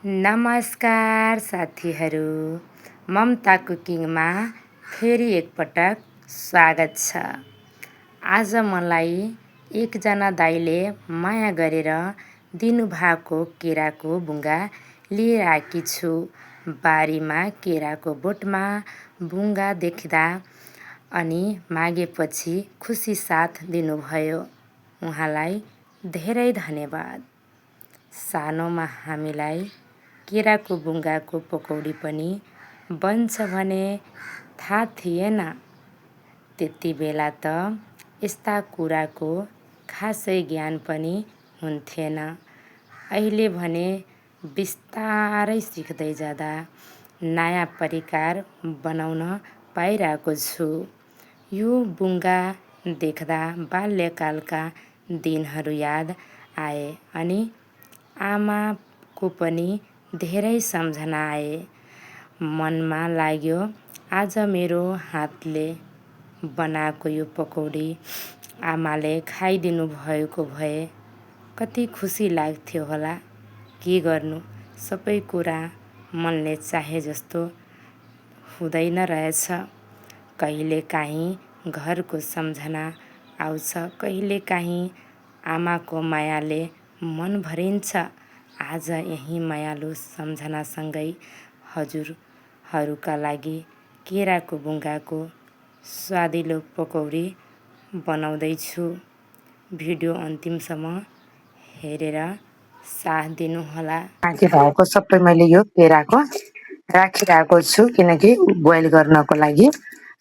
नमस्कार साथीहरू, ममता कुकिङमा फेरि एकपटक स्वागत छ। आज मलाई एकजना दाइले माया गरेर दिनुभएको केराको बुङ्गा लिएर आएकी छु। बारीमा केराको बोटमा बुङ्गा देख्दा अनि मागेपछि खुसी साथ दिनुभयो। उहाँलाई धेरै धन्यवाद। सानोमा हामीलाई केराको बुङ्गाको पकौडी पनि बन्छ भने थाहा थिएन। त्यति बेला त यस्ता कुराको खासै ज्ञान पनि हुन्थेन। अहिले भने बिस्तारै सिक्दै जाँदा नयाँ परिकार बनाउन पाइरहेको छु। यो बुङ्गा देख्दा बाल्यकालका दिनहरू याद आए अनि आमाको पनि धेरै सम्झना आए। मनमा लाग्यो आज मेरो हातले बनाएको यो पकौडी आमाले खाइदिनु भएको भए कति खुसी लाग्थ्यो होला। के गर्नु, सबै कुरा मनले चाहे जस्तो हुँदैन रहेछ। कहिलेकाहीँ घरको सम्झना आउँछ, कहिलेकाहीँ आमाको मायाले मन भरिन्छ। आज यही मायालु सम्झनासँगै हजुरहरूका लागि केराको बुङ्गाको स्वादिलो पकौडी बनाउँदैछु। भिडियो अन्तिमसम्म हेरेर साथ दिनुहोला। बाँकी भएको सबै मैले यो केराको राखिरहेको छु किनकि बोइल गर्नको लागि,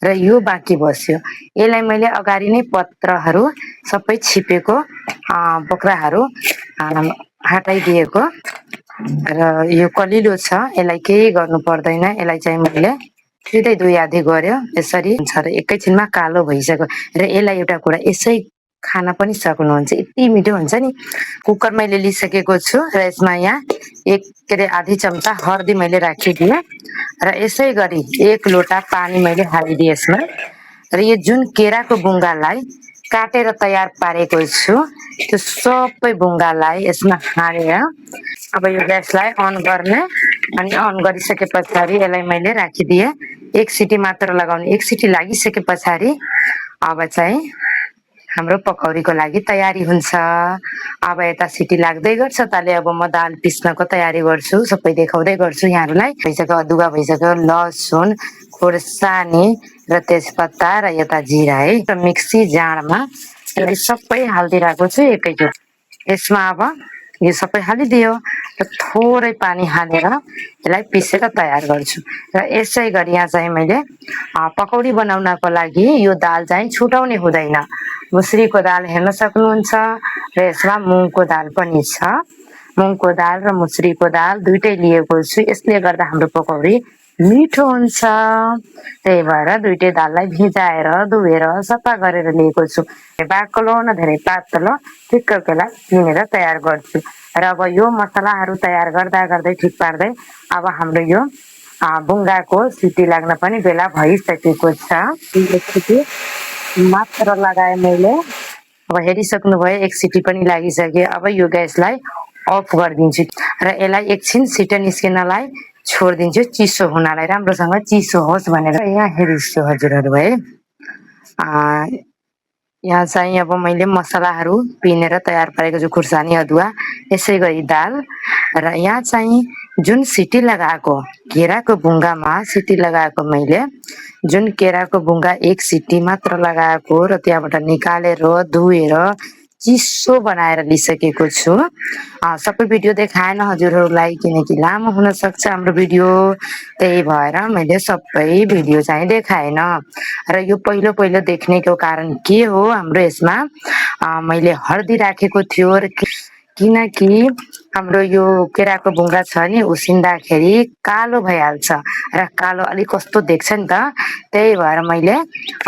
र यो बाँकी बस्यो। यसलाई मैले अगाडि नै पत्रहरू सबै छिपेको बोक्राहरू हटाइदिएको, र यो कलिलो छ, यसलाई केही गर्नु पर्दैन। यसलाई चाहिँ मैले सिधै दुई आधी गर्यो यसरी हुन्छ र एकैछिनमा कालो भइसक्यो। र यसलाई एउटा कुरा यसै खान पनि सक्नुहुन्छ, यति मिठो हुन्छ नि। कुकर मैले लिइसकेको छु र यसमा यहाँ आधी चम्चा हर्दी मैले राखिदिएँ र यसै गरी 1 लोटा पानी मैले हालिदिएँ यसमा। र यो जुन केराको बुङ्गालाई काटेर तयार पारेको छु त्यो सबै बुङ्गालाई यसमा हालेर अब यो ग्यासलाई अन गर्ने, अनि अन गरिसके पछाडि यसलाई मैले राखिदिएँ। 1 सिटी मात्र लगाउने। 1 सिटी लागिसके पछाडि अब चाहिँ हाम्रो पकौडीको लागि तयारी हुन्छ। अब यता सिटी लाग्दै गर्छ ताले अब म दाल पिस्नको तयारी गर्छु, सबै देखाउँदै गर्छु यहाँहरूलाई। भइसक्यो अदुवा, भइसक्यो लसुन, खोर्सानी र तेजपत्ता र यता जिरा है। र मिक्सी जाँडमा यसलाई सबै हालिदिरहेको छु एकैचोटि। यसमा अब यो सबै हालिदियो र थोरै पानी हालेर यसलाई पिसेर तयार गर्छु। र यसै गरी यहाँ चाहिँ मैले पकौडी बनाउनको लागि यो दाल चाहिँ छुटाउने हुँदैन। मुसुरीको दाल हेर्न सक्नुहुन्छ र यसमा मुङको दाल पनि छ। मुङको दाल र मुसुरीको दाल दुइटै लिएको छु। यसले गर्दा हाम्रो पकौडी मिठो हुन्छ। त्यही भएर दुइटै दाललाई भिजाएर धोएर सफा गरेर लिएको छु। बाक्लो न धेरै पातलो ठिक्कलाई पिनेर तयार गर्छु। र अब यो मसलाहरू तयार गर्दा गर्दै ठिक पार्दै अब हाम्रो यो बुङ्गाको सिटी लाग्न पनि बेला भइसकेको छ। सिटी मात्र लगाएँ मैले। अब हेरिसक्नुभयो 1 सिटी पनि लागिसक्यो। अब यो ग्यासलाई अफ गरिदिन्छु र यसलाई एकछिन सिटी निस्किनलाई छोडिदिन्छु, चिसो हुनलाई, राम्रोसँग चिसो होस् भनेर। यहाँ हेरिछु हजुरहरू है, यहाँ चाहिँ अब मैले मसलाहरू पिनेर तयार पारेको छु। खुर्सानी, अदुवा, यसै गरी दाल, र यहाँ चाहिँ जुन सिटी लगाएको केराको बुङ्गामा सिटी लगाएको मैले जुन केराको बुङ्गा 1 सिटी मात्र लगाएको र त्यहाँबाट निकालेर धोएर चिसो बनाएर लिइसकेको छु। सबै भिडियो देखाएन हजुरहरूलाई किनकि लामो हुन सक्छ हाम्रो भिडियो, त्यही भएर मैले सबै भिडियो चाहिँ देखाएन। र यो पहिलो पहिलो देख्नेको कारण के हो, हाम्रो यसमा मैले हर्दी राखेको थियो र किनकि हाम्रो यो केराको बुङ्गा छ नि उसिन्दाखेरि कालो भइहाल्छ र कालो अलिक कस्तो देख्छ नि त, त्यही भएर मैले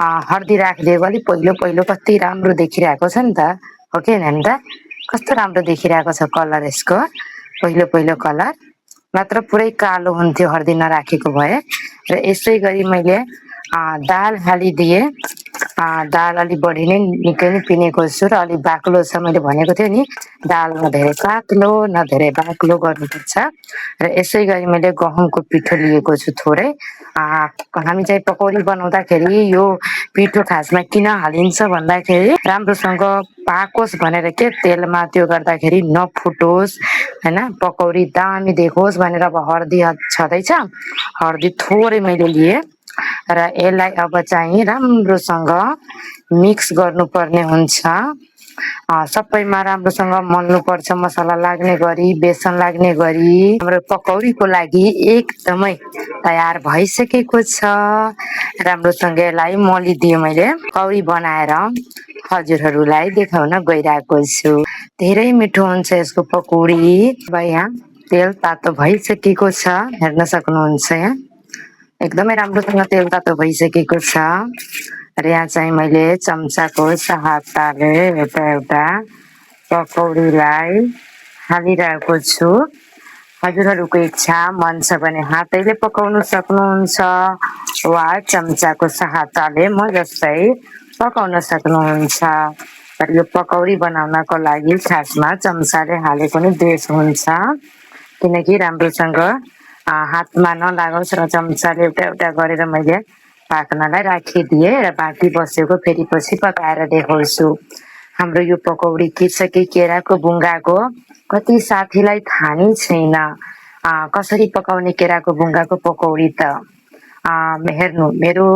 हर्दी राखिदिएको। अलिक पहिलो पहिलो कति राम्रो देखिरहेको छ नि त, हो कि होइन त? कस्तो राम्रो देखिरहेको छ कलर यसको, पहिलो पहिलो कलर मात्र पुरै कालो हुन्थ्यो हर्दी नराखेको भए। र यसै गरी मैले दाल हालिदिएँ, दाल अलि बढी नै निकै नै पिनेको छु र अलि बाक्लो छ। मैले भनेको थिएँ नि दाल न धेरै पातलो न धेरै बाक्लो गर्नुपर्छ र यसै गरी मैले गहुँको पिठो लिएको छु थोरै। हामी चाहिँ पकौडी बनाउँदाखेरि यो पिठो खासमा किन हालिन्छ भन्दाखेरि राम्रोसँग पाकोस् भनेर के तेलमा त्यो गर्दाखेरि नफुटोस् होइन, पकौडी दामी देखोस् भनेर। अब हर्दी छँदैछ, हर्दी थोरै मैले लिएँ र यसलाई अब चाहिँ राम्रोसँग मिक्स गर्नुपर्ने हुन्छ। सबैमा राम्रोसँग मल्नुपर्छ, मसला लाग्ने गरी, बेसन लाग्ने गरी। हाम्रो पकौडीको लागि एकदमै तयार भइसकेको छ। राम्रोसँग यसलाई मलिदिएँ मैले। पकौडी बनाएर हजुरहरूलाई देखाउन गइरहेको छु। धेरै मिठो हुन्छ यसको पकौडी। अब यहाँ तेल तातो भइसकेको छ, हेर्न सक्नुहुन्छ। यहाँ एकदमै राम्रोसँग तेल तातो भइसकेको छ र यहाँ चाहिँ मैले चम्चाको सहायताले एउटा एउटा पकौडीलाई हालिरहेको छु। हजुरहरूको इच्छा मन छ भने हातैले पकाउन सक्नुहुन्छ वा चम्चाको सहायताले म जस्तै पकाउन सक्नुहुन्छ। तर यो पकौडी बनाउनको लागि खासमा चम्चाले हालेको नै बेस्ट हुन्छ, किनकि राम्रोसँग हातमा नलागोस् र चम्चाले एउटा एउटा गरेर मैले पाक्नलाई राखिदिएँ र बाँकी बसेको फेरि पछि पकाएर देखाउँछु। हाम्रो यो पकौडी के छ कि केराको बुङ्गाको, कति साथीलाई थाहा नै छैन कसरी पकाउने केराको बुङ्गाको पकौडी त। हेर्नु मेरो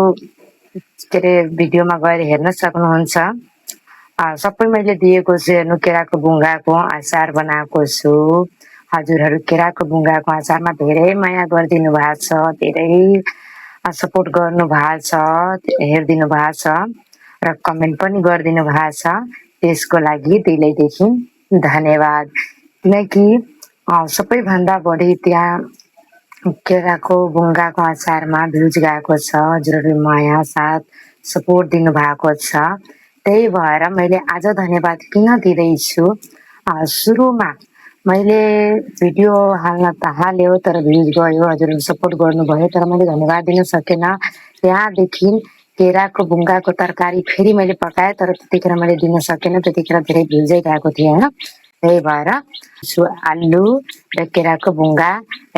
के अरे भिडियोमा गएर हेर्न सक्नुहुन्छ। सबै मैले दिएको छु हेर्नु। केराको बुङ्गाको अचार बनाएको छु। हजुरहरू केराको बुङ्गाको अचारमा धेरै माया गरिदिनु भएको छ, धेरै सपोर्ट गर्नु भएको छ, हेरिदिनु भएको छ र कमेन्ट पनि गरिदिनु भएको छ। त्यसको लागि दिलैदेखि धन्यवाद। किनकि सबैभन्दा बढी त्यहाँ केराको बुङ्गाको अचारमा भ्युज गएको छ। हजुरहरूले माया साथ सपोर्ट दिनुभएको छ। त्यही भएर मैले आज धन्यवाद किन दिँदैछु, सुरुमा मैले भिडियो हाल्न त हाल्यो तर भ्युज गयो, हजुरहरू सपोर्ट गर्नुभयो तर मैले धन्यवाद दिन सकेन। त्यहाँदेखि केराको बुङ्गाको तरकारी फेरि मैले पकाएँ तर त्यतिखेर मैले दिन सकेन, त्यतिखेर धेरै भ्युजै गएको थिएँ होइन। त्यही भएर आलु र केराको बुङ्गा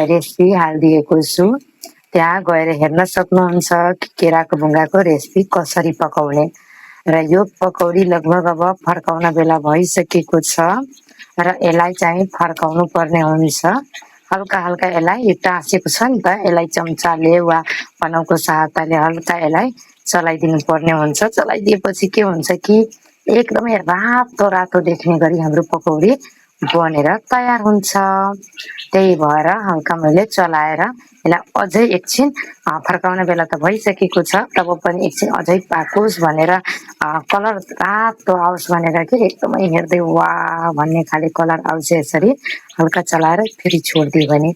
रेसिपी हालिदिएको छु। त्यहाँ गएर हेर्न सक्नुहुन्छ केराको बुङ्गाको रेसिपी कसरी पकाउने। र यो पकौडी लगभग अब फर्काउन बेला भइसकेको छ र यसलाई चाहिँ फर्काउनु पर्ने हुन्छ। हल्का हल्का यसलाई टाँसेको छ नि त, यसलाई चम्चाले वा पनाउको सहायताले हल्का यसलाई चलाइदिनु पर्ने हुन्छ। चलाइदिएपछि के हुन्छ कि एकदमै रातो रातो देख्ने गरी हाम्रो पकौडी बनेर तयार हुन्छ। त्यही भएर हल्का मैले चलाएर यसलाई अझै एकछिन फर्काउने बेला त भइसकेको छ, तब पनि एकछिन अझै पाकोस् भनेर कलर रातो आओस् भनेर कि एकदमै हेर्दै वा भन्ने खाले कलर आउँछ। यसरी हल्का चलाएर फेरि छोडिदियो भने।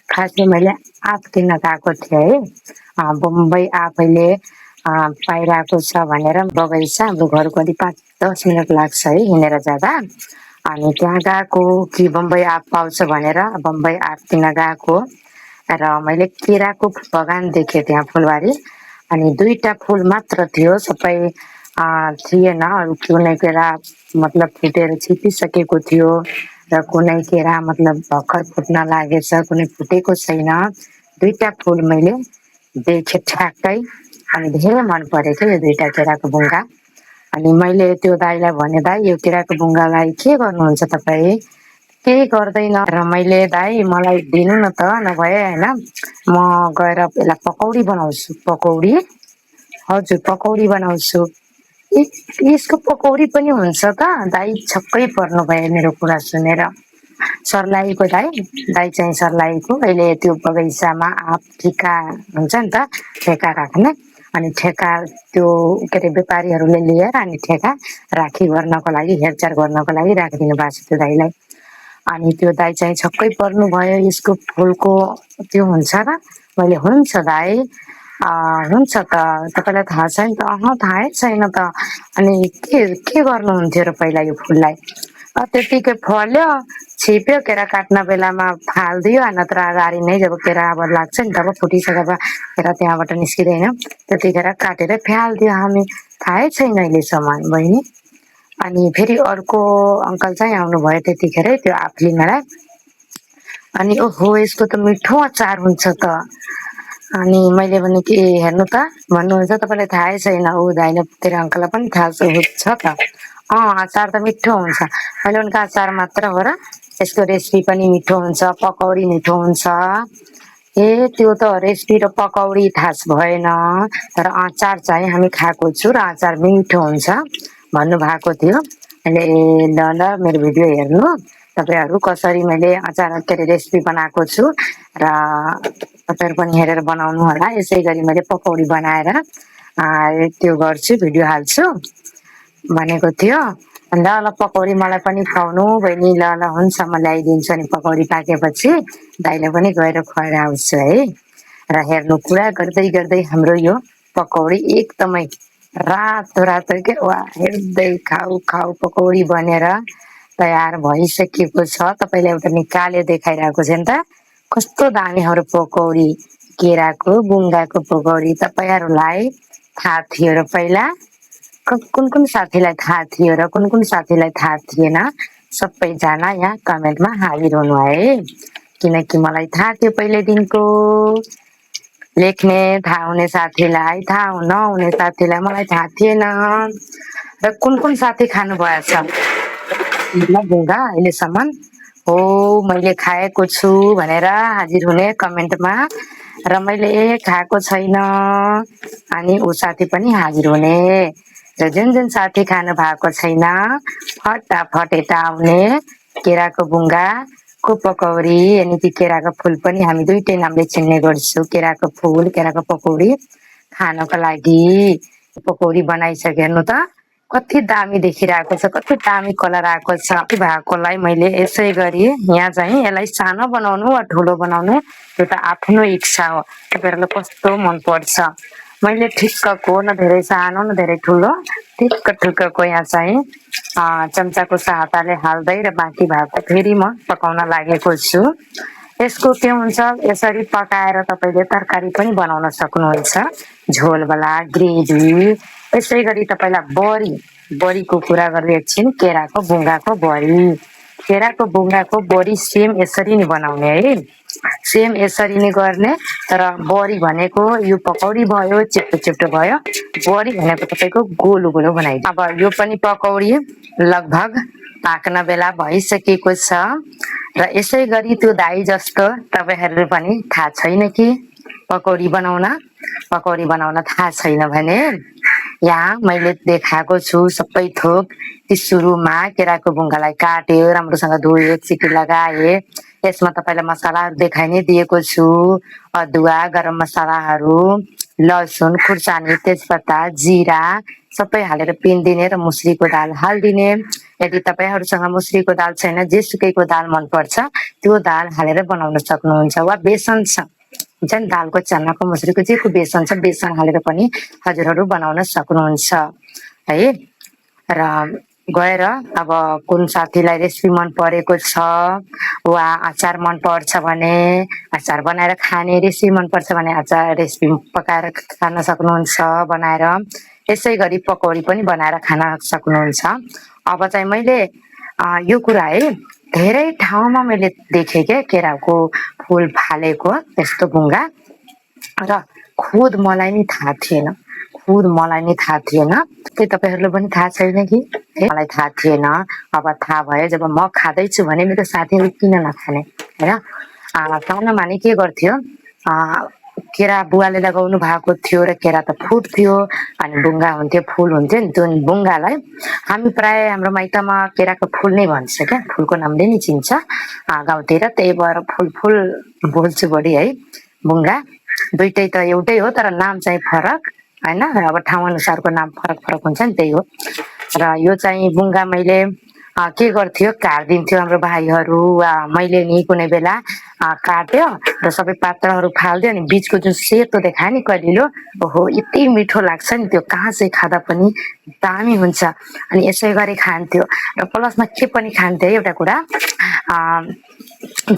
खासमा मैले आँप किन्न गएको थिएँ है, बम्बई आफैले पाइरहेको छ भनेर। बगैँचा हाम्रो घरको अलि 5-10 मिनट लाग्छ है हिँडेर जाँदा। अनि त्यहाँ गएको कि बम्बई आँप पाउँछ भनेर बम्बई आँप किन्न गएको र मैले केराको बगान देखेँ त्यहाँ फुलबारी। अनि 2टा फुल मात्र थियो, सबै थिएन। अरू कुनै केरा मतलब फुटेर छिपिसकेको थियो र कुनै केरा मतलब भर्खर फुट्न लागेछ, कुनै फुटेको छैन। 2टा फुल मैले देखेँ ठ्याक्कै अनि धेरै मन परेको यो 2टा केराको बुङ्गा। अनि मैले त्यो दाइलाई भने, दाइ यो केराको बुङ्गालाई के गर्नुहुन्छ तपाईँ? केही गर्दैन र मैले, दाइ मलाई दिनु न त नभए होइन, म गएर यसलाई पकौडी बनाउँछु। पकौडी? हजुर पकौडी बनाउँछु। यसको पकौडी पनि हुन्छ त? दाइ छक्कै पर्नु भयो मेरो कुरा सुनेर। सर्लाहीको दाइ चाहिँ सर्लाहीको। अहिले त्यो बगैँचामा आँप ठिका हुन्छ नि त, ठेका राख्ने। अनि ठेका त्यो के अरे व्यापारीहरूले लिएर अनि ठेका राखी गर्नको लागि, हेरचाह गर्नको लागि राखिदिनु भएको छ त्यो दाइलाई। अनि त्यो दाइ चाहिँ छक्कै पर्नु भयो, यसको फुलको त्यो हुन्छ र? मैले हुन्छ दाइ, हुन्छ त, तपाईँलाई थाहा छैन त? थाहै छैन त। अनि के गर्नुहुन्थ्यो र पहिला यो फुललाई? त्यतिकै फल्यो, छिप्यो, केरा काट्न बेलामा फालिदियो, नत्र अगाडि नै जब केरा अब लाग्छ नि तब फुटिसकेर केरा त्यहाँबाट निस्किँदैन त्यतिखेर काटेर फ्यालिदियो हामी। थाहै छैन अहिलेसम्म बहिनी। अनि फेरि अर्को अङ्कल चाहिँ आउनुभयो त्यतिखेरै त्यो आँप लिनलाई। अनि ओहो यसको त मिठो अचार हुन्छ त। अनि मैले भने कि हेर्नु त भन्नुहुन्छ तपाईँलाई थाहै छैन। ऊ दाइले तेरो अङ्कललाई पनि थाहा छ त। अचार त मिठो हुन्छ। मैले उनका अचार मात्र हो र, यसको रेसिपी पनि मिठो हुन्छ, पकौडी मिठो हुन्छ। त्यो त रेसिपी र पकौडी थाहा भएन, तर अचार चाहिँ हामी खाएको छु र अचार मिठो हुन्छ भन्नुभएको थियो। अहिले ल ल मेरो भिडियो हेर्नु तपाईँहरू कसरी मैले अचार के अरे रेसिपी बनाएको छु र तपाईँहरू पनि हेरेर बनाउनु होला। यसै गरी मैले पकौडी बनाएर त्यो गर्छु, भिडियो हाल्छु भनेको थियो। ल ल पकौडी मलाई पनि खुवाउनु बहिनी। ल ल हुन्छ म ल्याइदिन्छु। अनि पकौडी पाकेपछि दाइले पनि गएर खुवाएर आउँछु है। र हेर्नु कुरा गर्दै गर्दै हाम्रो यो पकौडी एकदमै रातो रातो के वा हेर्दै खाऊ खाऊ पकौडी बनेर तयार भइसकेको छ। तपाईँले एउटा निकाले देखाइरहेको छ नि त कस्तो दामी हाम्रो पकौडी, केराको बुङ्गाको पकौडी। तपाईँहरूलाई थाहा थियो र पहिला कुन कुन साथीलाई थाहा थियो र कुन कुन साथीलाई थाहा थिएन, सबैजना यहाँ कमेन्टमा हाजिर हुनु है। किनकि मलाई थाहा थियो पहिल्यैदेखिको। लेख्ने थाहा हुने साथीलाई, थाहा नहुने साथीलाई मलाई थाहा थिएन। र कुन कुन साथी खानु भएछ बुङ्गा अहिलेसम्म? हो मैले खाएको छु भनेर हाजिर हुने कमेन्टमा। र मैले खाएको छैन अनि ऊ साथी पनि हाजिर हुने। र जुन जुन साथी खानु भएको छैन फटाफट यता आउने। केराको बुङ्गाको पकौडी अनि ती केराको फुल पनि हामी दुइटै नामले चिन्ने गर्छौँ। केराको फुल, केराको पकौडी खानको लागि। पकौडी बनाइसक्यो हेर्नु त कति दामी देखिरहेको छ, कति दामी कलर आएको छ। भएकोलाई मैले यसै गरी यहाँ चाहिँ यसलाई सानो बनाउनु वा ठुलो बनाउनु त्यो त आफ्नो इच्छा हो, तपाईँहरूलाई कस्तो मनपर्छ। मैले ठिक्कको न धेरै सानो न धेरै ठुलो ठिक्क ठिक्कको यहाँ चाहिँ चम्चाको सहायताले हाल्दै र बाँकी भएको फेरि म पकाउन लागेको छु। यसको के हुन्छ, यसरी पकाएर तपाईँले तरकारी पनि बनाउन सक्नुहुन्छ, झोलवाला ग्रेभी। यसै गरी तपाईँलाई बडीको कुरा गर्दै एकछिन, केराको बुङ्गाको बडी। केराको बुङ्गाको बडी सेम यसरी नै बनाउने है, सेम यसरी नै गर्ने। तर बडी भनेको यो पकौडी भयो चिप्टो चिप्टो भयो, बडी भनेको तपाईँको गोलो गोलो बनाइदियो। अब यो पनि पकौडी लगभग पाक्न बेला भइसकेको छ। र यसै गरी त्यो दाई जस्तो तपाईँहरू पनि थाहा छैन कि पकौडी बनाउन थाहा छैन भने यहाँ मैले देखाएको छु सबै थोक। ती सुरुमा केराको बुङ्गालाई काट्यो, राम्रोसँग धोयो, सिटी लगाए। यसमा तपाईँलाई मसलाहरू देखाइ नै दिएको छु, अदुवा, गरम मसलाहरू, लसुन खुर्सानी, तेजपत्ता, जिरा सबै हालेर पिन्दिने र मुस्रीको दाल हालिदिने। यदि तपाईँहरूसँग मुस्रीको दाल छैन, जेसुकैको दाल मनपर्छ त्यो दाल हालेर बनाउन सक्नुहुन्छ। वा बेसन छ हुन्छ नि, दालको, चनाको, मुस्रीको जेको बेसन छ बेसन हालेर पनि हजुरहरू बनाउन सक्नुहुन्छ है। र गएर अब कुन साथीलाई रेसिपी मन परेको छ वा अचार मन पर्छ भने अचार बनाएर खाने, रेसिपी मन पर्छ भने अचार रेसिपी पकाएर खान सक्नुहुन्छ बनाएर। यसै गरी पकौडी पनि बनाएर खान सक्नुहुन्छ। अब चाहिँ मैले यो कुरा है धेरै ठाउँमा मैले देखेँ क्या, केराको फुल फालेको यस्तो बुङ्गा। र खुद मलाई नि थाहा थिएन, त्यही तपाईँहरूलाई पनि थाहा छैन कि मलाई थाहा थिएन। अब थाहा भयो जब म खाँदैछु भने मेरो साथीहरू किन नखाने होइन। सानोमा नि के गर्थ्यो, केरा बुवाले लगाउनु भएको थियो र केरा त फुट्थ्यो अनि बुङ्गा हुन्थ्यो, फुल हुन्थ्यो नि। त्यो बुङ्गालाई हामी प्राय हाम्रो माइतमा केराको फुल नै भन्छ क्या, फुलको नामले नि चिन्छ गाउँतिर। त्यही भएर फुल बोल्छु बढी है। बुङ्गा दुइटै त एउटै हो तर नाम चाहिँ फरक होइन। अब ठाउँ अनुसारको नाम फरक फरक हुन्छ नि, त्यही हो। र यो चाहिँ बुङ्गा मैले के गर्थ्यो, काटिदिन्थ्यो हाम्रो भाइहरू वा मैले नि कुनै बेला काट्यो र सबै पात्रहरू फाल्दियो अनि बिचको जुन सेतो देखायो नि कलिलो, ओहो यति मिठो लाग्छ नि त्यो, कहाँ चाहिँ खाँदा पनि दामी हुन्छ। अनि यसै गरी खान्थ्यो र प्लसमा के पनि खान्थ्यो एउटा कुरा,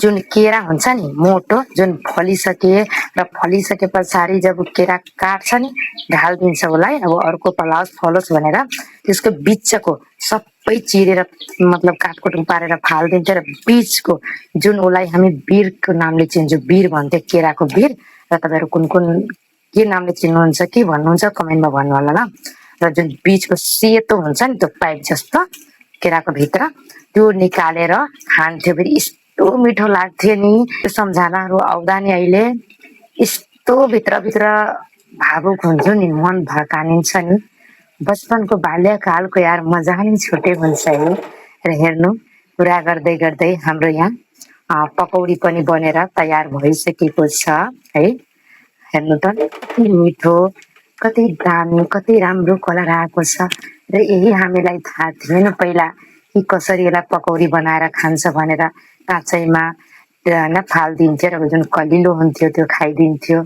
जुन केरा हुन्छ नि मोटो, जुन फलिसके र फलिसके पछाडि जब केरा काट्छ नि ढालिदिन्छ उसलाई, अब अर्को पलाओस् फलोस् भनेर त्यसको बिचको सबै चिरेर मतलब काटकुट पारेर फालिदिन्थ्यो र बिचको जुन उसलाई हामी बिरको नामले चिन्छौँ, बिर भन्थ्यो, केराको बिर। र तपाईँहरू कुन कुन के नामले चिन्नुहुन्छ कि भन्नुहुन्छ कमेन्टमा भन्नु होला ल। र जुन बिचको सेतो हुन्छ नि त्यो पाइप जस्तो केराको भित्र, त्यो निकालेर खान्थ्यो। फेरि यस्तो मिठो लाग्थ्यो नि त्यो सम्झनाहरू आउँदा नि अहिले यस्तो भित्रभित्र भावुक हुन्छु नि, मन भड्कानिन्छ नि। बचपनको बाल्यकालको यार मजा नै छुट्टै हुन्छ है। र हेर्नु, कुरा गर्दै गर्दै हाम्रो यहाँ पकौडी पनि बनेर तयार भइसकेको छ है। हेर्नु त कति मिठो, कति दामी, कति राम्रो कलर आएको छ। र यही हामीलाई थाहा थिएन पहिला कि कसरी यसलाई पकौडी बनाएर खान्छ भनेर। काँचैमा होइन फालिदिन्थ्यो र जुन कलिलो हुन्थ्यो त्यो खाइदिन्थ्यो।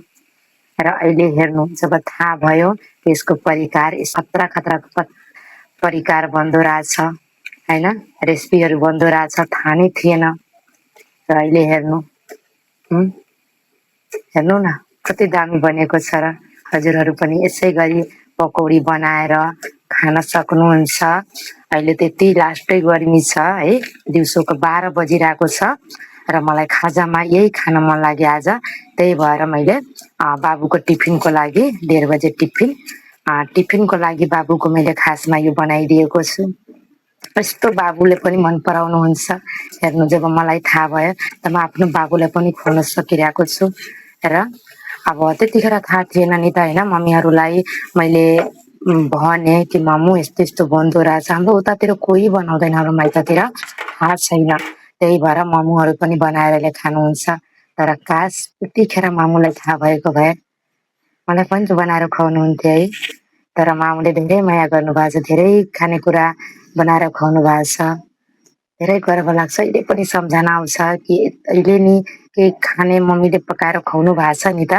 र अहिले हेर्नु, जब थाहा भयो यसको परिकार, खतरा खतराको परिकार बन्दो रहेछ होइन, रेसिपीहरू बन्दो रहेछ, थाहा नै थिएन। र अहिले हेर्नु, हेर्नु न कति दामी बनेको छ। र हजुरहरू पनि यसै गरी पकौडी बनाएर खान सक्नुहुन्छ। अहिले त्यति लास्टै गर्मी छ है, दिउँसोको 12 बजिरहेको छ र मलाई खाजामा यही खान मन लाग्यो आज। त्यही भएर मैले बाबुको टिफिनको लागि 1:30 बजे टिफिनको लागि बाबुको मैले खासमा यो बनाइदिएको छु। यस्तो बाबुले पनि मन पराउनुहुन्छ। हेर्नु, जब मलाई थाहा भयो त म आफ्नो बाबुलाई पनि खुवाउन सकिरहेको छु। र अब त्यतिखेर थाहा थिएन नि त होइन, मम्मीहरूलाई मैले भने कि मामु यस्तो यस्तो बन्दो रहेछ। हाम्रो उतातिर कोही बनाउँदैन, हाम्रो माइततिर थाहा छैन। त्यही भएर मामुहरू पनि बनाएर खानुहुन्छ। तर काश त्यतिखेर मामुलाई थाहा भएको भए मलाई पनि त बनाएर खुवाउनुहुन्थ्यो है। तर मामुले धेरै माया गर्नुभएको छ, धेरै खानेकुरा बनाएर खुवाउनु भएको छ। धेरै गर्व लाग्छ। अहिले पनि सम्झना आउँछ कि अहिले नि के खाने मम्मीले पकाएर खुवाउनु भएको छ नि त,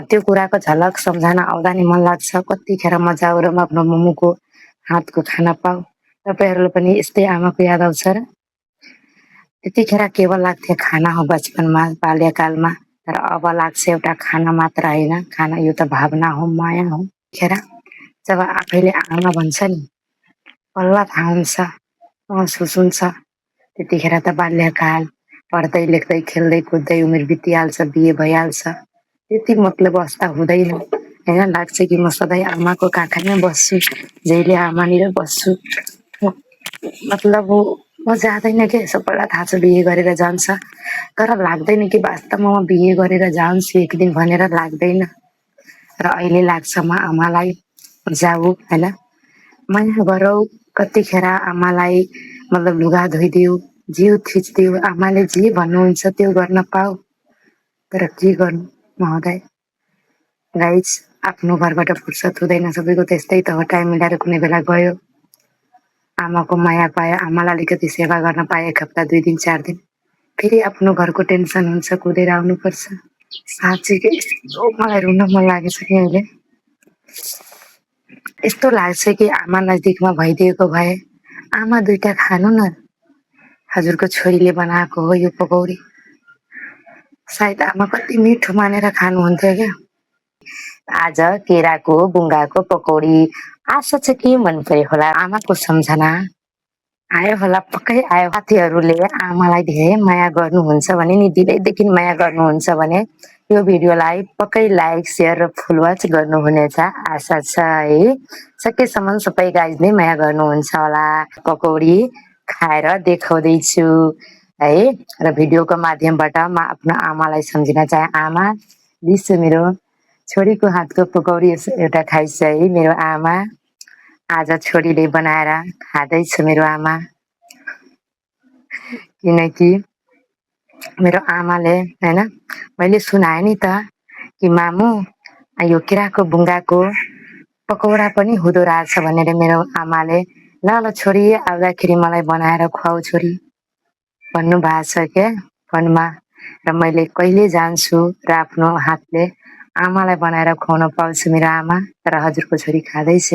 त्यो कुराको झलक सम्झना आउँदा नि मन लाग्छ कतिखेर मजा आएर म आफ्नो मम्मीको हातको खाना पाऊ। तपाईँहरूलाई पनि यस्तै आमाको याद आउँछ र? त्यतिखेर केवल लाग्थ्यो खाना हो बचपनमा, बाल्यकालमा। तर अब लाग्छ एउटा खाना मात्र होइन, खाना यो त भावना हो, माया हो। खेर जब आफैले आमा भन्छ नि, बल्ल थाहा हुन्छ, महसुस हुन्छ। त्यतिखेर त बाल्यकाल, पढ्दै लेख्दै खेल्दै कुद्दै उमेर बितिहाल्छ, बिहे भइहाल्छ, त्यति मतलब अवस्था हुँदैन होइन। लाग्छ कि म सधैँ आमाको काखैमा बस्छु, जहिले आमानिर बस्छु। मतलब म जाँदैन कि सबैलाई थाहा छ बिहे गरेर जान्छ, तर लाग्दैन कि वास्तवमा म बिहे गरेर जान्छु एक दिन भनेर लाग्दैन। र अहिले लाग्छ म आमालाई जाऊ होइन, माया गरौ। कतिखेर आमालाई मतलब लुगा धोइदिऊ, जिउ थिच्दिऊ, आमाले जे भन्नुहुन्छ त्यो गर्न पाऊ। तर के गर्नु महोदय, गाइज आफ्नो घरबाट फुर्सद हुँदैन, सबैको त्यस्तै त हो। टाइम मिलाएर कुनै बेला गयो, आमाको माया पायो, आमालाई अलिकति सेवा गर्न पायो 1 हप्ता 2 दिन 4 दिन, फेरि आफ्नो घरको टेन्सन हुन्छ, कुदेर आउनुपर्छ। साँच्चीकै यस्तो मलाई रुन मन लागेछ कि अहिले। यस्तो लाग्छ कि आमा नजिकमा भइदिएको भए, आमा 2टा खानु न, हजुरको छोरीले बनाएको हो यो पकौडी, सायद आमा कति मिठो मानेर खानुहुन्थ्यो क्या। आज केराको बुङ्गाको पकौडी, आशा छ के मन पर्यो होला, आमाको सम्झना आयो होला, पक्कै आयो। साथीहरूले आमालाई धेरै माया गर्नुहुन्छ भने नि, दिलैदेखि माया गर्नुहुन्छ भने यो भिडियोलाई पक्कै लाइक सेयर र फुल वाच गर्नुहुनेछ आशा छ है। सकेसम्म सबै गाइज नै माया गर्नुहुन्छ होला। पकौडी खाएर देखाउँदैछु है, र भिडियोको माध्यमबाट म आफ्नो आमालाई सम्झिन चाहे, आमा लिसु मेरो छोरीको हातको पकौडी एउटा खाइछ है मेरो आमा, आज छोरीले बनाएर खाँदैछु मेरो आमा। किनकि मेरो आमाले होइन, मैले सुनाएँ नि त कि मामु यो केराको बुङ्गाको पकौडा पनि हुँदो रहेछ भनेर मेरो आमाले। ल ल छोरी आउँदाखेरि मलाई बनाएर खुवाऊ छोरी भन्नु भएको छ क्या फोनमा। र मैले कहिले जान्छु र आफ्नो हातले आमालाई बनाएर खुवाउन पाउँछु मेरो आमा। तर हजुरको छोरी खाँदैछ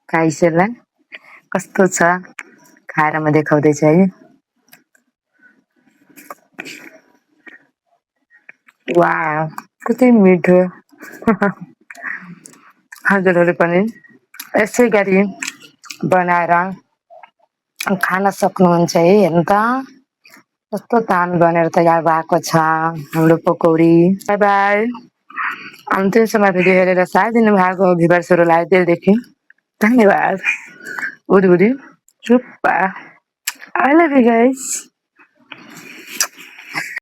काइसेला कस्तो छ खाएर म देखाउँदैछु है। वाह कति मिठो। हजुरहरू पनि यसै गरी बनाएर खान सक्नुहुन्छ है। हेर्नु त कस्तो दामी बनेर तयार भएको छ हाम्रो पकौडी। Bye bye. अन्तिमसम्म भिडियो हेरेर साथ दिनुभएको भ्युवर्सहरूलाई दिलदेखि धन्यवाद। उडी उडी चुप्पा। I love you guys.